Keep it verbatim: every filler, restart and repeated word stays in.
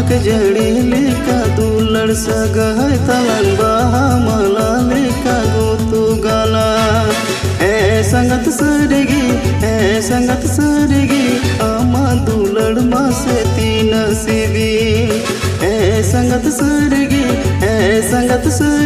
ᱠᱷᱟᱹᱡᱟᱹᱲᱤ ᱞᱮᱠᱟ ᱫᱩᱞᱟᱹᱲ ᱥᱟᱹᱜᱟᱹᱭ ᱛᱟᱞᱟᱝ ᱵᱟᱦᱟ ᱢᱟᱞᱟ ᱞᱮᱠᱟ ᱜᱩᱛᱩ ᱜᱟᱞᱟᱝ᱾ ᱮ ᱥᱟᱸᱜᱟᱛ ᱥᱟᱹᱨᱤᱜᱮ, ᱮ ᱥᱟᱸᱜᱟᱛ ᱥᱟᱹᱨᱤᱜᱮ, ᱟᱢᱟᱜ ᱫᱩᱞᱟᱹᱲ ᱢᱟᱥᱮ ᱛᱤᱱᱟᱹᱜ ᱥᱤᱵᱤᱞ᱾ ᱮ ᱥᱟᱸᱜᱟᱛ ᱥᱟᱹᱨᱤᱜᱮ, ᱮ ᱥᱟᱸᱜᱟᱛ ᱥᱟᱹᱨᱤ